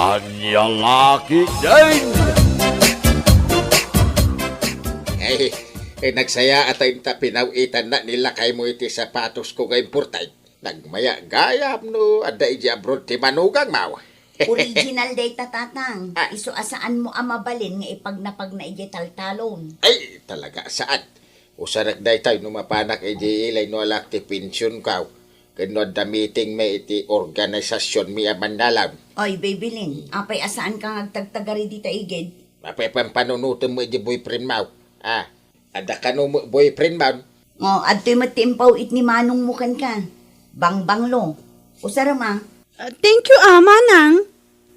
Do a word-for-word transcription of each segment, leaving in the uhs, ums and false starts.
Ania la ketdin? Ay, eh, nagsayaat ta pinaw-itanna ni lakaymo iti sapatosko nga imported. Nagmaya gayam no adda idiay abroad ti manugangmo. Original dayta, Tatang. Ah. Isu a saanmo a mabalin nga ipagnapagna idiay taltalon. Ay, talaga, saan? Usarek daytoy no mapanak idiay ilay no alak ti pensionko, ken no adda meetingmi iti organisasionmi a mannalaw. Oy, Babylin, apay a saanka nga agtagtagari dita igid? Apay pampanunotemmo idiay boyfriendmo? Ah, adda kano met boyfriendmo? O, adtoy met ti impaw-it ni manongmo kenka. Bangbanglo. Usarem a. Ah, thank you, a, manang.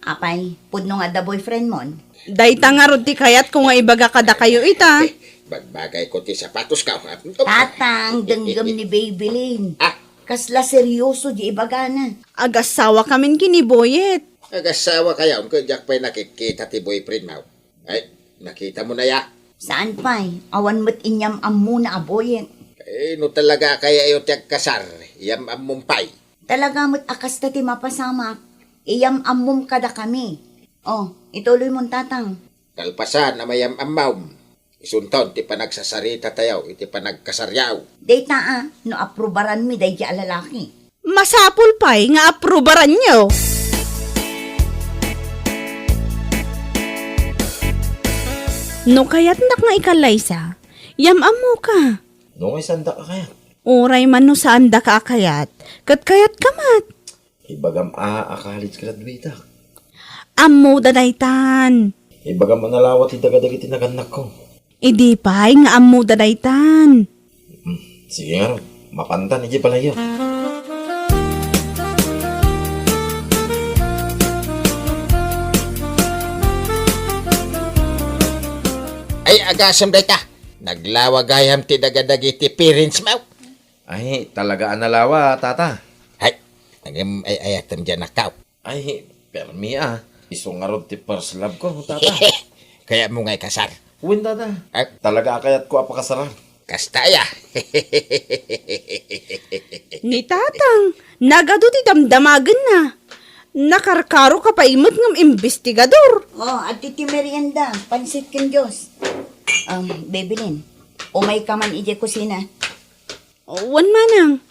Apay, pudno nga adda boyfriendmon? Dayta ngarud ti kayatko nga ibaga kadakayo ita. Bagbagayko ti sapatosko. Tatang, denggem ni Babylin. Ah. Kasla serioso di ibagana. Agasawa kamin ken ni Boyet. Agasawa kayon, ket diak pay nakitkita ti boyfriendmo. Ay, nakitamo na ya? Saan pay, awan met inyam-ammona a Boyet. Eh, no talaga kayayo ti agkasar, iyam-ammom pay. Talaga met a kasta ti mapasamak, iyam-ammom kadakami. O, ituloymon, Tatang. Kalpasan a mayam-ammom, isunton ti panagsasarita tayo iti panagkasaryo. Dayta a, no aprobaranmi daydi a lalaki. Masapul pay nga aprobaranyo. No kayatnak nga ikallaysa, yam-ammoka. No kay saandak a kayat? Uray man no saandaka a kayat, ket kayatka met. Ibagam a, a college graduate ak. Ammoda daytan. Ibagam a nalawa ti daga dagiti nagannakko. Idi pay nga ammoda daytan. Hmm, sige ngarud, mapantan idiay balayyo. Ay, agasem dayta. Naglawa gayam ti daga dagiti parentsmo. Ay, talaga a nalawa, Tata. Ay, ngem ay-ayatem diay annakko. Ay, permi a. Isu ngarud ti first love ko, Tata. Kayatmo nga ikasar? Wen, Tata. Ah. Talaga a kayatko a pakasaran. Kasta aya. Ni Tatang, nagadu ti damdamagenna. Nakarkaroka pay met ngem imbestigador. O, adtoy ti merienda, pansit ken juice. Um, Babylin, umayka man idiay kusina. Wen, manang.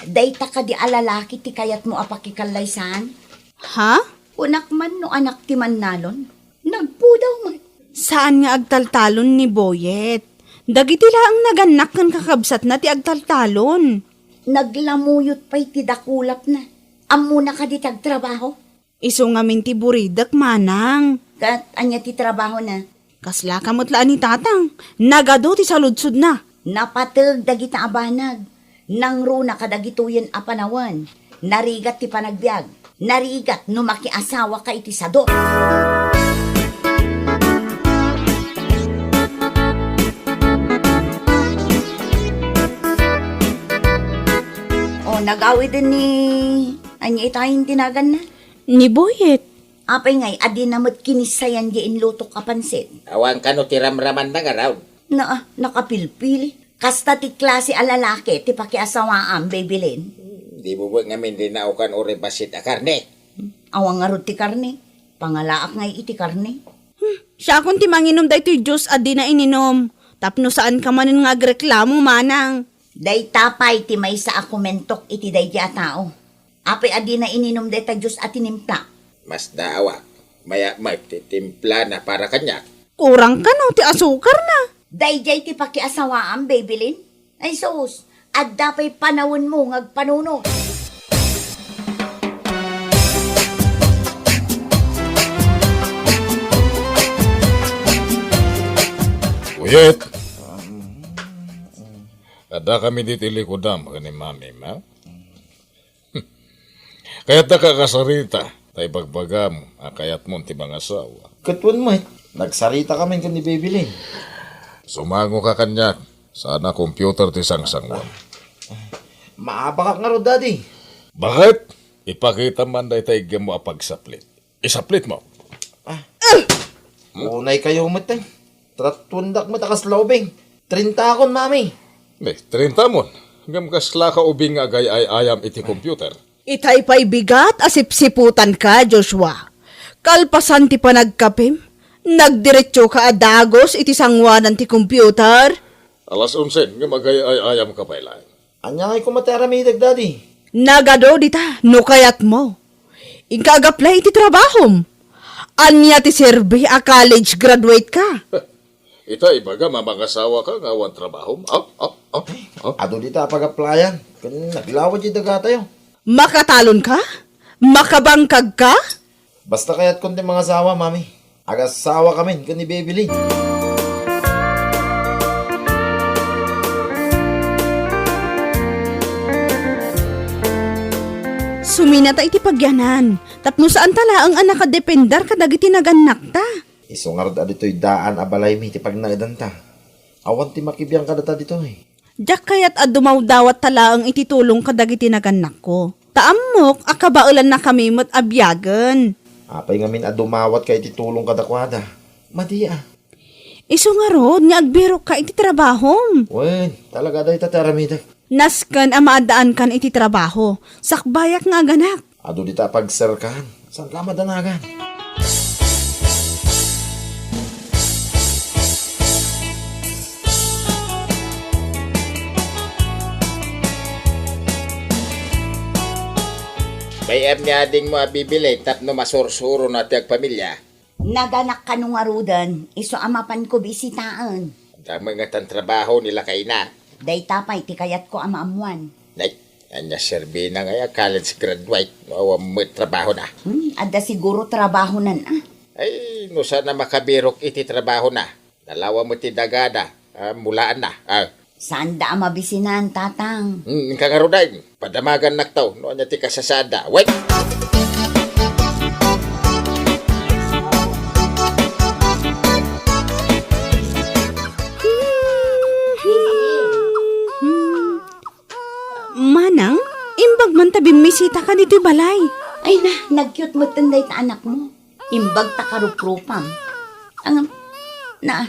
Dayta kadi a lalaki ti kayatmo a pakikallaysan? Ha? Kunak man no anak ti mannalon. Nagpudaw man. Saan nga agtaltalon ni Boyet. Dagiti laeng nagannak ken kakabsatna ti agtaltalon. Naglamuyot pay ti dakulapna. Ammona kadi ti agtrabaho? Isu ngamin ti buridek, manang. Ket ania ti trabahona? Kaslaka met la a ni Tatang. Nagadu ti saludsodna. Napateg dagita a banag. Nangruna kadagitoyen a panawen. Narigat ti panagbiag. Narigat no makiasawaka iti sadut. O, nagawiden ni, ania itayen ti naganna? Ni Boyet. Apay ngay a dina met kinissayan di inlutok a pansit? Awan kano ti ramramanna ngarud. Naa, nakapilpili. Kasta ti klase a lalaki ti pakiasawaam, Babylin. Di bubuet ngamin di naukan uray bassit a karne. Awan ngarud ti karne. Pangalaak ngay iti karne. Hmm, siakon ti manginom daytoy juice a dina ininom. Tapno saanka manen nga agreklamo, manang. Dayta pay ti maysa a kumentok iti daydi a tao. Apay a dina ininum dayta juice a tinimpla? Masdaawak. Mayat met ti timplana para kaniak. Kurang kano ti asukarna. Daydiay ti pakiasawaam, Babylin? Ay sus, adda pay panawenmo nga agpanunot. Uyet! Adda kami ditoy likudam ken ni Mami, ma? Kayatdaka a kasarita, ta ibagbagam a kayatmon ti mangasawa. Ket wen met, nagsarita kami ken ni Babylin. Sumangoka kaniak, sana computer ti sangsanguam. Maabakak ngarud, Daddy. Baket? Ipakitam man dayta iggemmo a pagsaplit. Isaplitmo. Ah. Unay kayo met, eh. Tratuendak met a kasla ubing. Trinta akon, Mami. Ne, trinta mon. Ngem kaslaka ubing nga agay-ay-ayam iti computer. Itay pay bigat a sipsiputanka, Joshua. Kalpasan ti panagkapim, nagdiretsoka a dagus iti sanguanan ti computer. Alas onse, ngem agay-ay-ayamka pay laeng. Ania ngay koma ti aramidek, Daddy? Nagadu dita, no kayatmo. Inka ag-apply iti trabahom. Ania ti serbi a college graduate ka? Ita, ibagam a mangasawa ka nga awan trabahom? Ah, ah, ah, ah. Adu dita a pag-applyan. Ken naglawad ti dagatayo. Makatalon ka? Makabangkag ka? Basta kayatkon ti mangasawa, Mami. Agasawa kamin ken ni Baby Lee. Suminata iti pagyanan, tapno saanta laeng a nakadepender kadagiti nagannakta. Isu ngarud a ditoy daan a balaymi ti pagnaedanta. Awan ti makibiang kadata ditoy. Diak kayat a dumawdawat ta laeng iti tulong kadagiti nagannakko. Ta ammok a kabaelannakami met a biagen. Apay ngamin a dumawat ka iti tulong kadakuada? Madi a. Isu ngarud nga agbirok ka iti trabahom. Wen, talaga dayta ti aramidek. Nasken a maaddaankan iti trabaho. Sakbayak nga aganak. Adu dita a pagserkan. Saan ka madanagan? Bay-am ni adingmo a Baby Lee tapno masursurona ti agpamilya. Naganak kano ngaruden, isu a mapanko bisitaen. Damo nga tan trabaho ni lakayna. Dayta pay ti kayatko a maammuan. Nay, ania serbina nga ya college graduate no awan met trabahona? Hmm, adda siguro trabahonan, ah. Ay, no saan a makabirok iti trabahona. Nalawa met ti dagada, ah, mulaanna. Ah. Saanda a mabisinan, Tatang. Hmm, inka ngaruden. Padamagannakto no ania ti kasasaadda. Wen! Manang, imbag man ta bimmisita ka ditoy balay. Ay na, nag-cute met ten dayta anakmo. Imbag ta karuprupam. Ang, na,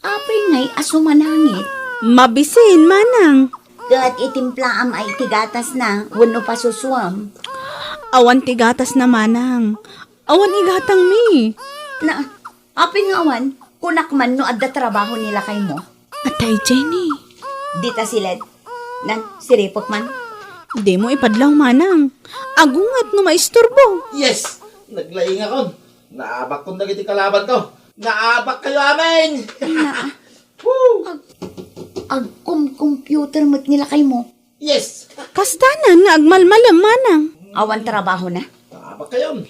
apay ngay a sumanangit? Mabisin, Manang. Ket itimplaam ay iti gatasna, wenno pasusuam? Awan ti gatasna, Manang. Awan igatangmi. Na, apay nga awan? Kunak man no adda trabaho ni lakaymo. Atay, Jenny. Dita siled. Nan, siripek man. Dimo ipadlaw, Manang. Agunget no maisturbo. Yes! Naglaingakon. Naabakkon dagiti kalabanko. Naabakkayo amin! Na, Woo! ag-, agkom-computer met ni lakaymo. Yes! Kastanan nga agmalmalem, Manang. Awan trabahona? Naabakkayon.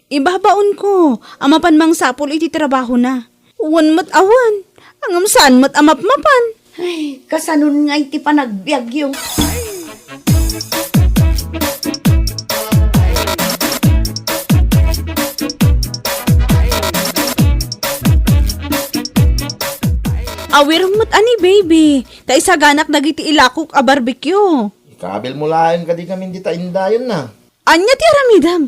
Ibabaonko a mapan mangsapul iti trabahona. Wen met awan, ngem saan met a mapmapan. Ay, kasanon ngay ti panagbiagyo? Awirem met a ni baby, ta isaganak dagiti ilakok a barbecue. Ikabilmo laeng kadi ngamin dita indayonna. Ania ti aramidem?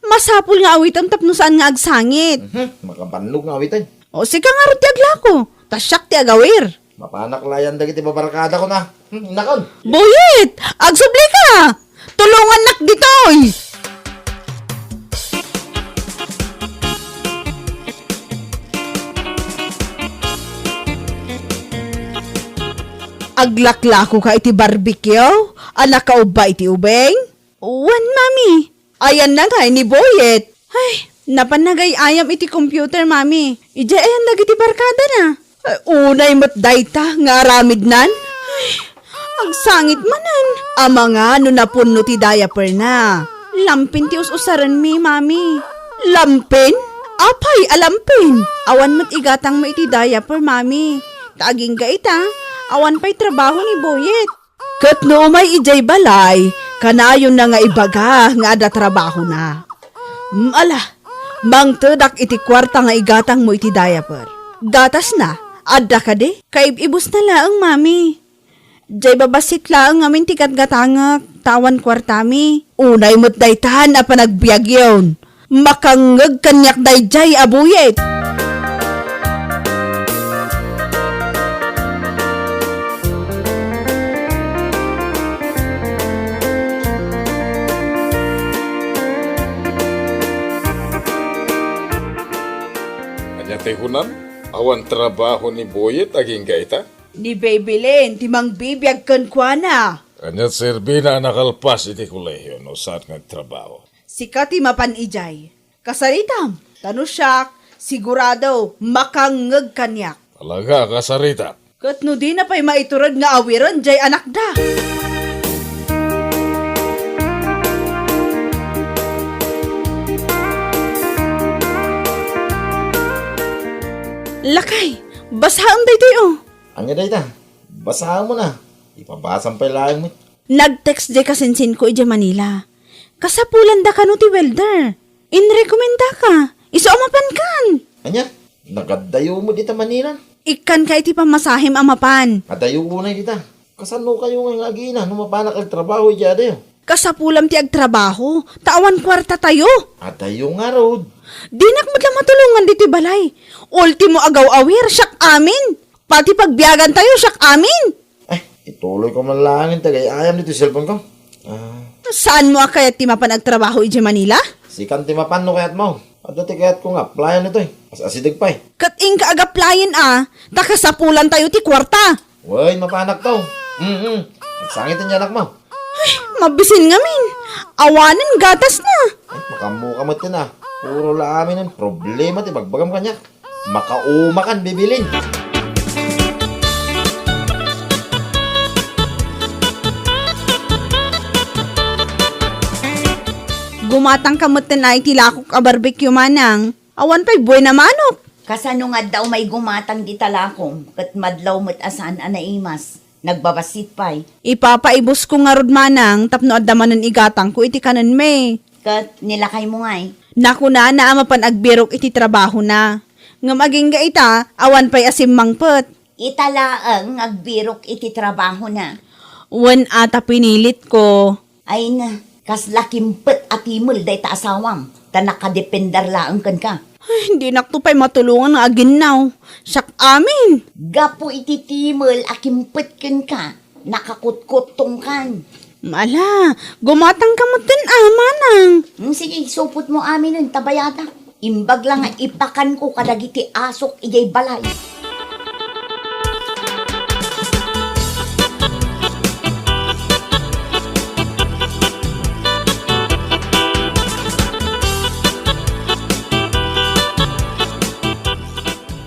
Masapul nga awitem tapno saan nga agsangit. Mhm, makabannog nga awitem. O, sika ngarud ti aglako, ta siak ti agawir. Mapanak layan dagiti babarkadakon a. Hmm, inakon. Buyit! Agsubli ka! Tulongannak ditoy! Aglaklako ka iti barbecue a nakaubba iti ubing? Wen, Mami. Ayanna ngay ni Boyet. Ay, napan nagay-ayam iti computer, Mami. Idiay ayan dagiti barkadana. Ay, unay met dayta nga aramidnan. Ay, agsangit manen. Amangan no napunno ti diaperna. Lampin ti us-usarenmi, Mami. Lampin? Apay a lampin? Awan met igatangmo iti diaper, Mami. Ta agingga ita, awan pay trabaho ni Boyet. Ket no umay idiay balay, kanayonna nga ibaga nga adda trabahona. Mm, ala, mangtedak iti kuarta nga igatangmo iti diaper. Gatasna, adda kadi? Kaib-ibusna laeng, Mami. Diay babassit laeng ngamin ti gatgatangek, ta awan kuartami. Unay met daytan a panagbiagyon. Makangngeg kaniak daydiay a buyet. Kunan, awan trabaho ni Boyet agingga ita? Ni Baby Lynn ti mangbibiag kenkuana. Ania ti serbina a nakalpas iti kolehiyo no saan nga agtrabaho? Sika ti mapan idiay. Kasaritam, ta no siak, sigurado, makangngeg kaniak. Talaga, kasaritak. Ket no dina pay maitured nga awiren diay anakda. Lakay, basaem daytoy, o. Ania dayta? Basaem na. Ipabasam pay laeng met. Nag-text diay kasinsinko idiay Manila. Kasapulanda kano ti welder. Inrekomendaka. Isu a mapankan. Ania? Nagaddayo met ita Manila? Ikkanka iti pamasahem a mapan. Adayo unay ita. Kasano kayo nga nga agina no mapanak agtrabaho idiay adayo? Kasapulam ti agtrabaho, ta awan kuartatayo. Adayo ngarud. Dinak met la matulongan ditoy balay. Ultimo agaw-awir, siak amin. Pati pagbiagantayo, siak amin. Eh, ituloy ko man laeng ti agay-ayam ditoy cellphone ko. Ah. Saanmo a kayat ti mapan agtrabaho idiay Manila? Sikan ti mapan no kayatmo. Adda ti kayatko nga applyan ditoy. As-asideg pay. Ket inka ag-applyan a, ta kasapulantayo ti kuarta. Wen, mapanakto. Mm-mm. Agsangit ti anakmo. Ay, mabisin ngamin. Awanen gatasna. Ay, makammoka met ken a. Puro la amin problema ti bagbagam kaniak. Makaumakan, Baby Lynn. Gumatangka metten a iti lakok a barbecue, manang. Awan pay buena manok. Kasano nga adda umay gumatang dita lakom, ket madlaw met a saan a naimas? Nagbabassit pay. Ipapaibusko ngarud, manang, tapno adda manen igatangko iti kanenmi. Ket ni lakaymo ngay? Nakunana a mapan agbirok iti trabahona. Ngem agingga ita, awan pay a simmangpet. Ita laeng nga agbirok iti trabahona. Wen a ta pinilitko. Ay na, kasla kimpet a timel dayta asawam, ta nakadepender laeng kenka. Ay, dinakto pay matulongan nga aginnaw. Siak amin. Gapu iti timel a kimpet kenka, nakakutkuttongkan. Ala, gumatangka metten a, manang. Mm, sige, supotmo aminen ta bayadak. Imbag la nga ipakanko kadagiti asok idiay balay.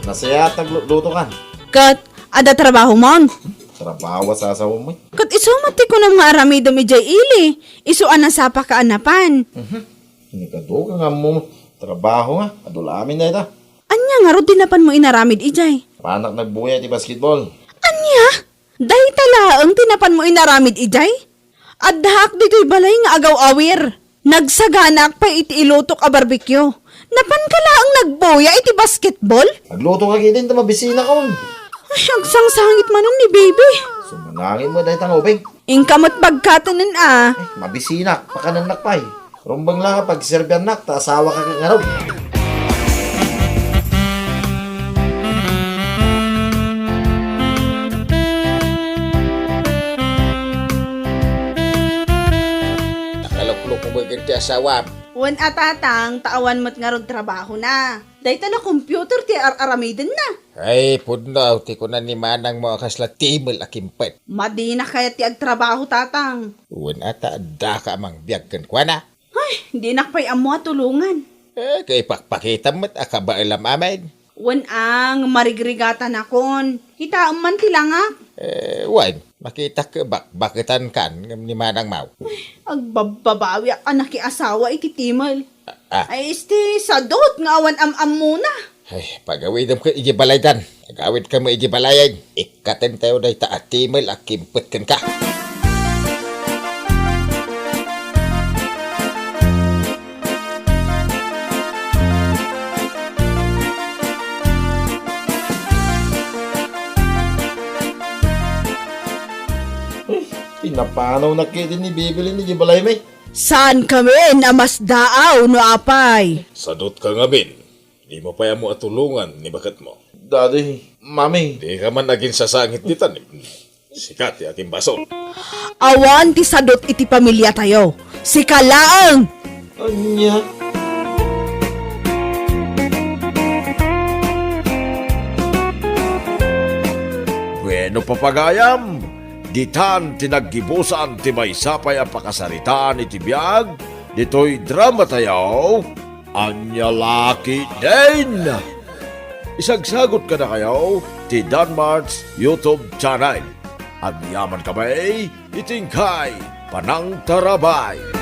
Nasayaat naglutlutokan. Ket adda trabahomon? Trabaho a sasawem met. Ket isu met ti kunam nga aramidem idiay ili, isu a nasapaka a napan. Mhm. Nikaduka nga ammo trabaho nga, adu la amin dayta. Ania ngarud ti napanmo inaramid idiay? Panak nagbuya iti basketball. Ania? Dayta laeng ti napanmo inaramid idiay? Addaak ditoy balay nga agaw-awir. Nagsaganaak pay iti ilutok a barbecue. Napanka laeng nagbuya iti basketball? Agluto ka ketdin ta mabisinakon. Ay, agsangsangit manen ni baby. Sumunangin mo dayta nga ubing. Inka met bagkatenen a. Ay, mabisinak, pakanennak pay. Rumbeng la nga pagserbiannak, ta asawaka ket ngarud. Nakaluklok mo ket ti asawam. Wen a, tatang, ta awan met ngarud trabahona. Dayta a computer ti ar-aramidenna. Ay, pudno ti kuna ni manangmo a kasla timel a kimpet. Madina kayat ti agtrabaho, tatang. Wen a, ta addaka a mangbiag kenkuana. Ay, dinak pay ammo a tulongan. Eh, kay pakpakitam met a kabaelam amin. Wen a, ngem marigrigatanakon. Kitaem man ti langak. Eh, wen, makitak bakbaketankan ngem ni manangmo. Ay, agbabbabawiak a nakiasawa iti timel. Ah. Ay, isti, sadot nga awan am-ammona. Ay, pagawidem ket iti balaydan. Agawidka met iti balayen. Ikkatentayo dayta a timel a kimpet kenka. Ay, pinapanawnak ket ni Bibilin iti balaymi. Saan kamin a masdaaw no apay? Sadotka ngamin. Dimo pay ammo a tulongan ni baketmo. Daddy, Mami. Dika man aginsasangit ditan. Sika ti agimbasol. Awan ti sadot iti pamiliatayo. Sika laeng! Ania? Wenno, papagayam, ditan ti naggibusan ti maysa pay a pakasaritaan iti biag ditoy dramatayo, Ania La Ketdin. Isagsagut kadakayo ti Danmart's YouTube channel. Agyaman kami iti inkay panangtarabay.